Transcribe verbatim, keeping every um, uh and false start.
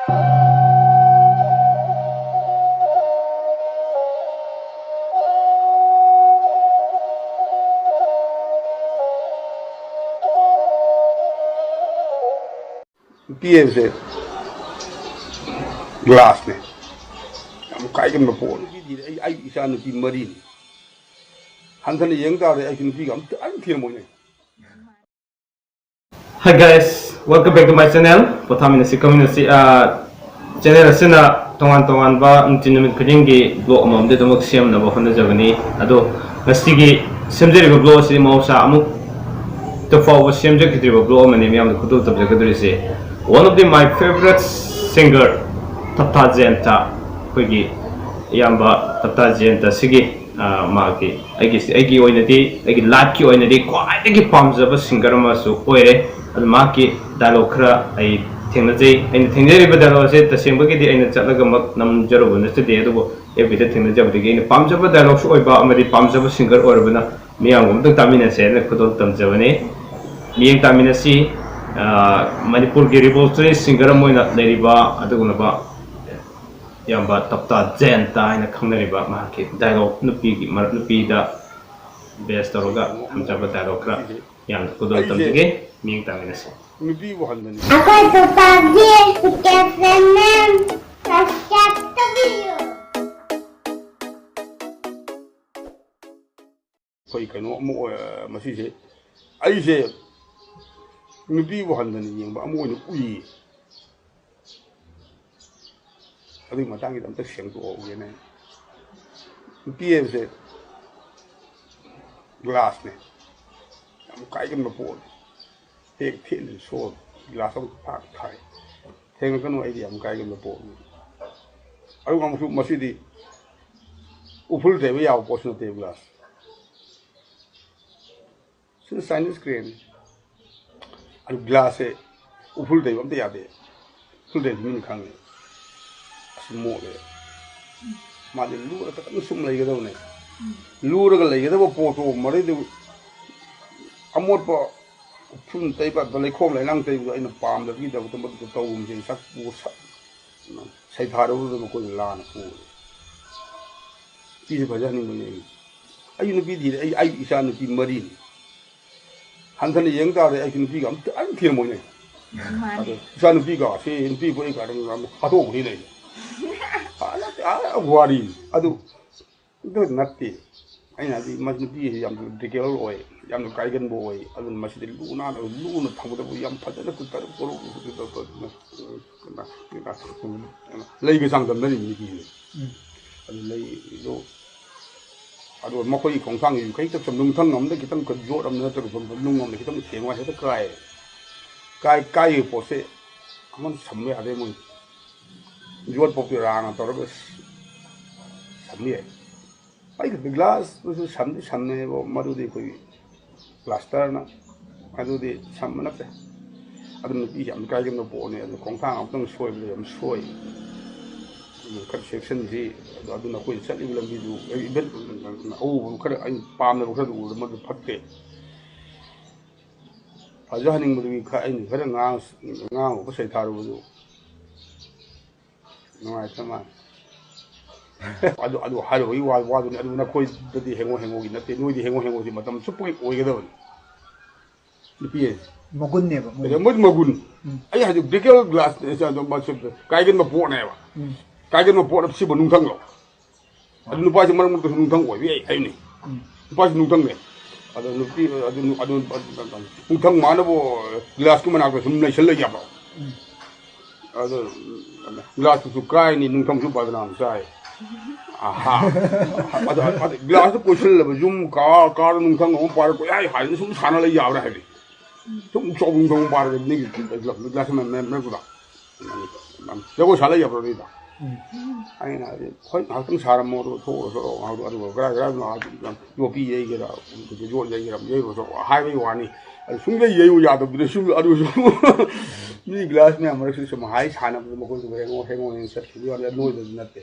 ꯅꯨꯄꯤ ꯍꯥꯏꯕꯁꯦ ꯒ꯭ꯂꯥꯁꯅꯦ, ꯌꯥꯝ ꯀꯥꯏꯒꯟꯕ ꯄꯣꯠꯅꯤ꯫ ꯅꯨꯄꯤꯗꯤ ꯑꯩ, ꯑꯩ ꯏꯆꯥ ꯅꯨꯄꯤ ꯃꯔꯤꯅꯤ, ꯍꯟꯊꯅ ꯌꯦꯡ ꯇꯥꯔꯗꯤ ꯑꯩꯁꯨ ꯅꯨꯄꯤꯒ ꯑꯝꯇ ꯑꯗꯨꯝ ꯊꯤꯔꯝꯃꯣꯏꯅꯦ꯫ Hi guys, welcome back to my channel, ꯄꯣꯊꯥꯃꯤꯟꯅꯁꯤ ꯀꯃꯤꯟꯅꯁꯤ꯫ ꯆꯦꯅꯦꯜ ꯑꯁꯤꯅ ꯇꯣꯉꯥꯟ ꯇꯣꯉꯥꯟꯕ ꯅꯨꯡꯇꯤ ꯅꯨꯃꯤꯠ ꯈꯨꯗꯤꯡꯒꯤ ꯕ꯭ꯂꯣꯒ ꯑꯃꯃꯝꯗꯤ ꯑꯗꯨꯃꯛ ꯁꯦꯝꯅꯕ ꯍꯣꯠꯅꯖꯕꯅꯤ꯫ ꯑꯗꯣ ꯉꯁꯤꯒꯤ ꯁꯦꯝꯖꯔꯤꯕ ꯕ꯭ꯂꯣꯒ ꯑꯁꯤ ꯃꯍꯧꯁꯥ ꯑꯃꯨꯛ ꯇ ꯐꯥꯎꯕ ꯁꯦꯝꯖꯈꯤꯗ꯭ꯔꯤꯕ ꯕ꯭ꯂꯣꯒ ꯑꯃꯅꯤ ꯃꯌꯥꯝꯗ ꯈꯨꯗꯣꯜ ꯇꯝꯖꯒꯗꯣꯔꯤꯁꯦ꯫ One of the my favorite singer, ꯇꯞꯇꯥ ꯖꯌꯟꯇ, ꯑꯩꯈꯣꯏꯒꯤ ꯏꯌꯥꯝꯕ ꯇꯞꯇꯥ ꯖꯌꯟꯇ ꯑꯁꯤꯒꯤ, ꯑ, ꯃꯥꯒꯤ, ꯑꯩꯒꯤ, ꯑꯩꯒꯤ ꯑꯣꯏꯅꯗꯤ, ꯑꯩꯒꯤ ꯂꯥꯏꯐꯀꯤ ꯑꯣꯏꯅꯗꯤ ꯈ꯭ꯋꯥꯏꯗꯒꯤ ꯄꯥꯝꯖꯕ ꯁꯤꯡꯒꯔ ꯑꯃꯁꯨ ꯑꯣꯏꯔꯦ꯫ ꯑꯗꯨ ꯃꯍꯥꯛꯀꯤ ꯗꯥꯏꯂꯣꯒ ꯈꯔ ꯑꯩ ꯊꯦꯡꯅꯖꯩ꯫ ꯑꯩꯅ ꯊꯦꯡꯅꯔꯤꯕ ꯗꯥꯏꯂꯣꯒ ꯑꯁꯦ ꯇꯁꯦꯡꯕꯒꯤꯗꯤ ꯑꯩꯅ ꯆꯠꯂꯒꯃꯛ ꯅꯝꯖꯔꯨꯕ ꯅꯠꯆꯗꯦ, ꯑꯗꯨꯕꯨ ꯑꯦꯐ ꯕꯤꯗ ꯊꯦꯡꯅꯖꯕꯗꯒꯤ ꯑꯩꯅ ꯄꯥꯝꯖꯕ ꯗꯥꯏꯂꯣꯒꯁꯨ ꯑꯣꯏꯕ ꯑꯃꯗꯤ ꯄꯥꯝꯖꯕ ꯁꯤꯡꯒꯔ ꯑꯣꯏꯔꯕꯅ ꯃꯤꯌꯥꯝꯒ ꯑꯝꯇꯪ ꯇꯥꯃꯤꯟꯅꯁꯦ ꯍꯥꯏꯅ ꯈꯨꯗꯣꯜ ꯇꯝꯖꯕꯅꯤ꯫ ꯃꯤꯠꯌꯦꯡ ꯇꯥꯃꯤꯟꯅꯁꯤ꯫ ꯑ, ꯃꯅꯤꯄꯨꯔꯒꯤ revolutionary singer ꯑꯃ ꯑꯣꯏꯅ ꯂꯩꯔꯤꯕ ꯑꯗꯨꯒꯨꯝꯂꯕ ꯏꯌꯥꯝꯕ ꯇꯞꯇꯥ ꯖꯌꯟꯇ ꯍꯥꯏꯅ ꯈꯪꯅꯔꯤꯕ ꯃꯍꯥꯛꯀꯤ ꯗꯥꯏꯂꯣꯒ, ꯅꯨꯄꯤꯒꯤ ꯃꯔ-, ꯅꯨꯄꯤꯗ ꯕꯦꯁ ꯇꯧꯔꯒ ꯊꯝꯖꯕ ꯗꯥꯏꯂꯣꯒ ꯈꯔ ꯌꯥꯝꯅ ꯈꯨꯗꯣꯜ ꯑꯩꯁꯦ ꯇꯝꯖꯒꯦ꯫ ꯃꯤꯠꯌꯦꯡ ꯇꯥꯃꯤꯟꯅꯁꯤ꯫ ꯅꯨꯄꯤꯕꯨ ꯍꯟꯕꯅꯤ꯫ ꯑꯩꯈꯣꯏ ꯇꯞꯇꯥꯒꯤ ꯀꯦꯞꯇꯦꯟꯅꯦ꯫ Subscribe ꯇꯧꯕꯤꯌꯨ꯫ ꯑꯩꯈꯣꯏ ꯀꯩꯅꯣ ꯑꯃ ꯑꯣꯏ-, ꯃꯁꯤꯁꯦ ꯑꯩꯁꯦ ꯅꯨꯄꯤꯕꯨ ꯍꯟꯗꯅ ꯌꯦꯡꯕ ꯑꯃ ꯑꯣꯏꯅ ꯎꯏꯌꯦ꯫ ꯑꯗꯨꯒꯤ ꯃꯇꯥꯡꯒꯤꯗ ꯑꯝꯇ ꯁꯦꯡꯗꯣꯛꯍꯧꯒꯦꯅꯦ꯫ ꯅꯨꯄꯤ ꯍꯥꯏꯕꯁꯦ ꯒ꯭ꯂꯥꯁꯅꯦ, ꯌꯥꯝ ꯀꯥꯏꯒꯟꯕ ꯄꯣꯠꯅꯤ꯫ ꯍꯦꯛ ꯊꯦꯠꯂꯁꯨ ꯁꯣꯛꯑ ꯒ꯭ꯂꯥꯁ ꯑꯃ ꯐꯥꯛ ꯊꯥꯏ꯫ ꯊꯦꯡꯅꯀꯅꯨ, ꯑꯩꯗꯤ ꯌꯥꯝ ꯀꯥꯏꯒꯟꯕ ꯄꯣꯠꯅꯤ꯫ ꯑꯗꯨꯒ ꯑꯃꯨꯛꯁꯨ ꯃꯁꯤꯗꯤ ꯎꯐꯨꯜ ꯇꯩꯕ ꯌꯥꯕ ꯄꯣꯠꯁꯨ ꯅꯠꯇꯦ ꯒ꯭ꯂꯥꯁ꯫ ꯁꯤꯅ ꯆꯥꯏꯅꯤꯁ ꯀ꯭ꯔꯦꯟ꯫ ꯑꯗꯨ ꯒ꯭ꯂꯥꯁꯁꯦ ꯎꯐꯨꯜ ꯇꯩꯕ ꯑꯝꯇ ꯌꯥꯗꯦ꯫ ꯎꯐꯨꯜ ꯇꯩꯕꯗꯤ ꯃꯤꯅ ꯈꯪꯉꯦ꯫ ꯑꯁꯤ ꯃꯣꯠꯂꯦ꯫ ꯃꯥꯗꯤ ꯂꯨꯔ ꯈꯛꯇꯪ ꯁꯨꯝ ꯂꯩꯒꯗꯕꯅꯦ꯫ ꯂꯨꯔꯒ ꯂꯩꯒꯗꯕ ꯄꯣꯠꯇꯣ ꯃꯔꯩꯗꯨ ꯑꯃꯣꯠꯄ ꯎꯐꯨꯜ ꯇꯩꯕ, ꯑꯗ ꯂꯩꯈꯣꯝ ꯂꯩꯅꯥꯡ ꯇꯩꯕꯗꯣ ꯑꯩꯅ ꯄꯥꯝꯗꯕꯒꯤꯗꯃꯛꯇ ꯃꯗꯨꯗ ꯇꯧꯕꯁꯦ ꯁꯛꯄꯨ ꯁꯛ-, ꯁꯩꯊꯥꯔꯨꯕꯗ ꯃꯈꯣꯏꯅ ꯂꯥꯟꯅ ꯄꯨꯔꯦ꯫ ꯅꯨꯄꯤꯁꯦ ꯐꯖꯍꯟꯅꯤꯡꯕꯅꯤ ꯑꯩ꯫ ꯑꯩ ꯅꯨꯄꯤ ꯊꯤꯔꯦ, ꯑꯩ, ꯑꯩ ꯏꯆꯥ ꯅꯨꯄꯤ ꯃꯔꯤꯅꯤ꯫ ꯍꯟꯊꯅ ꯌꯦꯡ ꯇꯥꯔꯗꯤ ꯑꯩꯁꯨ ꯅꯨꯄꯤꯒ ꯑꯝꯇ, ꯑꯝꯇ ꯊꯤꯔꯝꯃꯣꯏꯅꯦ꯫ ꯃꯥꯅꯤ꯫ ꯑꯗꯣ ꯏꯆꯥ ꯅꯨꯄꯤꯒ ꯁꯤ ꯅꯨꯄꯤ ꯀꯣꯏ ꯀꯥꯏꯗ ꯑꯃꯨꯛ ꯍꯥꯠꯇꯣꯛꯈ꯭ꯔꯅꯤ ꯂꯩ꯫ ꯑꯥ, ꯅꯠꯇꯦ, ꯑꯥ, ꯋꯥꯔꯤ꯫ ꯑꯗꯨ ꯑꯗꯨ ꯅꯠꯇꯦ꯫ ꯑꯩꯅ ꯍꯥꯏꯗꯤ ꯃꯁꯤ ꯅꯨꯄꯤꯁꯤ ꯌꯥꯝꯅ ꯗꯤꯀꯦꯜ ꯑꯣꯏ, ꯌꯥꯝꯅ ꯀꯥꯏꯒꯟꯕ ꯑꯣꯏ꯫ ꯑꯗꯨꯅ ꯃꯁꯤꯗꯤ ꯂꯨ ꯅꯥꯟꯅ, ꯂꯨꯅ ꯊꯝꯒꯗꯕ, ꯌꯥꯝ ꯐꯖꯅ ꯇꯔꯨꯛ ꯇꯔꯨꯛ ꯂꯩꯒ ꯆꯥꯡꯗꯝꯅꯔꯤꯕ ꯅꯨꯄꯤꯁꯦ꯫ ꯎꯝ꯫ ꯑꯗꯨ ꯂꯩꯗꯣ, ꯑꯗꯣ ꯃꯈꯣꯏꯒꯤ ꯈꯣꯡꯊꯥꯡꯁꯤꯁꯨ ꯈꯖꯤꯛꯇ ꯁꯨꯝ ꯅꯨꯡꯊꯪ ꯑꯃꯗ ꯈꯤꯇꯪ ꯌꯣꯠ ꯑꯃꯗ ꯅꯠꯇ꯭ꯔꯒ ꯁꯨꯝ ꯅꯨꯡ ꯑꯃꯗ ꯈꯤꯇꯪ ꯊꯦꯡꯕ ꯍꯦꯛꯇ ꯀꯥꯏ꯫ ꯀꯥꯏ, ꯀꯥꯏꯔꯤꯕ ꯄꯣꯠꯁꯦ ꯑꯃꯅ ꯁꯝꯕ ꯌꯥꯗꯦ ꯃꯣꯏ꯫ ꯌꯣꯠ ꯄꯣꯛꯄꯤ ꯔꯥꯡꯅ ꯇꯧꯔꯒ ꯁꯝꯕ ꯌꯥꯏ꯫ ꯑꯩꯒꯤ ꯒ꯭ꯂꯥꯁꯇꯨꯁꯨ ꯁꯝꯗꯤ ꯁꯝꯃꯦꯕ, ꯃꯗꯨꯗꯤ ꯑꯩꯈꯣꯏꯒꯤ ꯄ꯭ꯂꯥꯁꯇꯔꯅ, ꯑꯗꯨꯗꯤ ꯁꯝꯕ ꯅꯠꯇꯦ꯫ ꯑꯗꯨ ꯅꯨꯄꯤꯁꯦ ꯌꯥꯝ ꯏꯀꯥꯏꯒꯟꯕ ꯄꯣꯠꯅꯤ꯫ ꯑꯗꯨ ꯈꯣꯡꯊꯥꯡ ꯑꯃꯇꯪ ꯁꯣꯏꯕꯗ ꯌꯥꯝ ꯁꯣꯏ꯫ ꯑꯗꯨ ꯈꯔ ꯆꯦꯛꯁꯤꯟꯁꯤ꯫ ꯑꯗꯨ, ꯑꯗꯨꯅ ꯑꯩꯈꯣꯏ ꯆꯠꯂꯤꯕ ꯂꯝꯕꯤꯗꯨ, ꯑꯩ ꯏꯚꯟ ꯑꯎꯕ ꯈꯔ, ꯑꯩꯅ ꯄꯥꯝꯗꯕ ꯈꯔꯗꯨ ꯎꯕꯗ ꯃꯗꯨ ꯐꯠꯇꯦ꯫ ꯐꯖꯍꯟꯅꯤꯡꯕꯗꯨꯒꯤ ꯈꯔ, ꯑꯩꯅ ꯈꯔ ꯉꯥꯡ-, ꯉꯥꯡꯉꯨꯕ ꯁꯩꯊꯥꯔꯨꯕꯗꯨ ꯅꯨꯡꯉꯥꯏꯇ꯭ꯔ ꯃꯥꯜꯂꯦ꯫ ꯑꯗꯨ, ꯑꯗꯨ ꯍꯥꯏꯔꯨꯕꯒꯤ ꯋꯥ-, ꯋꯥꯗꯨꯅꯤ꯫ ꯑꯗꯨ ꯅꯈꯣꯏꯗꯗꯤ ꯍꯦꯡꯉꯣ ꯍꯦꯡꯉꯣꯒꯤ ꯅꯠꯇꯦ, ꯅꯣꯏꯗꯤ ꯍꯦꯡꯉꯣ ꯍꯦꯡꯉꯣꯁꯤ ꯃꯇꯝ ꯆꯨꯞꯄꯒꯤ ꯑꯣꯏꯒꯗꯕꯅꯤ꯫ ꯅꯨꯄꯤ ꯍꯥꯏꯁꯦ꯫ ꯃꯒꯨꯟꯅꯦꯕ, ꯃꯣꯏ꯫ ꯑꯗ ꯃꯣꯏ ꯃꯒꯨꯟ꯫ ꯎꯝ꯫ ꯑꯩ ꯍꯥꯏꯗꯤ ꯕ꯭ꯔꯤꯀꯦꯜ ꯒ꯭ꯂꯥꯁ, ꯀꯥꯏꯒꯟꯕ ꯄꯣꯠꯅꯦꯕ꯫ ꯎꯝ꯫ ꯀꯥꯏꯒꯟꯕ ꯄꯣꯠ ꯑꯁꯤꯕꯨ ꯅꯨꯡꯊꯪꯂꯣ꯫ ꯑꯗꯨ ꯅꯨꯄꯥꯁꯤ ꯃꯔꯛ ꯃꯔꯛꯇꯁꯨ ꯅꯨꯡꯊꯪ ꯑꯣꯏꯕ ꯌꯥꯏ ꯍꯥꯏꯕꯅꯤ꯫ ꯎꯝ꯫ ꯅꯨꯄꯥꯁꯤ ꯅꯨꯡꯊꯪꯅꯦ꯫ ꯑꯗꯣ ꯅꯨꯄꯤ, ꯑꯗꯨ, ꯑꯗꯨ, ꯅꯨꯡꯊꯪ ꯃꯥꯅꯕꯨ ꯒ꯭ꯂꯥꯁꯀꯤ ꯃꯅꯥꯛꯇ ꯁꯨꯝ ꯂꯩꯁꯜ ꯂꯩ ꯌꯥꯕ꯭ꯔꯣ? ꯎꯝ꯫ ꯑꯗꯣ ꯒ꯭ꯂꯥꯁꯇꯨꯁꯨ ꯀꯥꯏꯅꯤ, ꯅꯨꯡꯊꯪꯁꯨ ꯕꯗꯅꯥꯝ ꯆꯥꯏ꯫ ꯑꯍꯥ꯫ ꯑꯗꯣ, ꯑꯗꯣ ꯒ꯭ꯂꯥꯁꯇꯨ ꯀꯣꯏꯁꯤꯜꯂꯕ ꯌꯨꯝ, ꯀꯥꯔ, ꯀꯥꯔꯗ ꯅꯨꯡꯊꯪ ꯑꯃ ꯄꯥꯏꯔ ꯀꯣꯏꯍꯥꯏ ꯍꯥꯏꯗꯅ ꯁꯨꯝ ꯁꯥꯟꯅ ꯂꯩ ꯌꯥꯕ꯭ꯔꯥ ꯍꯥꯏꯕꯅꯤ꯫ ꯁꯨꯝ ꯆꯥꯎꯕ ꯅꯨꯡꯊꯪ ꯑꯃ ꯄꯥꯏꯔꯒ ꯃꯤꯒꯤ ꯒ꯭ꯂꯥꯁ ꯃꯅꯥꯛꯇꯨꯗ ꯖꯒꯣꯏ ꯁꯥ ꯂꯩ ꯌꯥꯕ꯭ꯔꯣ ꯑꯗꯨꯏꯗꯣ? ꯎꯝ꯫ ꯑꯩꯅ ꯍꯥꯏꯗꯤ, "ꯍꯣꯏ, ꯉꯥꯏꯍꯥꯛꯇꯪ ꯁꯥꯔꯝꯃꯣ, ꯑꯗꯨꯒ ꯊꯣꯛꯎꯔꯁꯨ ꯂꯥꯛꯑꯣ, ꯑꯗꯨꯒ ꯒꯔꯥ ꯒꯔꯥ ꯌꯣꯠꯄꯤ ꯌꯩꯒꯦꯔꯥ, ꯌꯣꯠ ꯌꯩꯒꯦꯔꯥ, ꯌꯩꯔꯨꯔꯁꯨ" ꯍꯥꯏꯕꯒꯤ ꯋꯥꯅꯤ꯫ ꯑꯗꯨ ꯁꯨꯡꯌꯩ ꯌꯩꯌꯨ ꯌꯥꯗꯕꯗꯨꯗ ꯁꯨꯝ, ꯑꯗꯨꯁꯨ ꯃꯤ ꯒ꯭ꯂꯥꯁ ꯃꯌꯥꯝ ꯃꯔꯛꯁꯤꯗ ꯁꯨꯝ ꯍꯥꯏ ꯁꯥꯟꯅꯕꯗ ꯃꯈꯣꯏꯁꯨ ꯍꯦꯡꯉꯣ ꯍꯦꯡꯉꯣ ꯍꯦꯡꯉꯣ ꯆꯠꯈꯤꯕꯒꯤ ꯋꯥꯅꯤ, ꯅꯣꯏꯗꯗꯤ ꯅꯠꯇꯦ꯫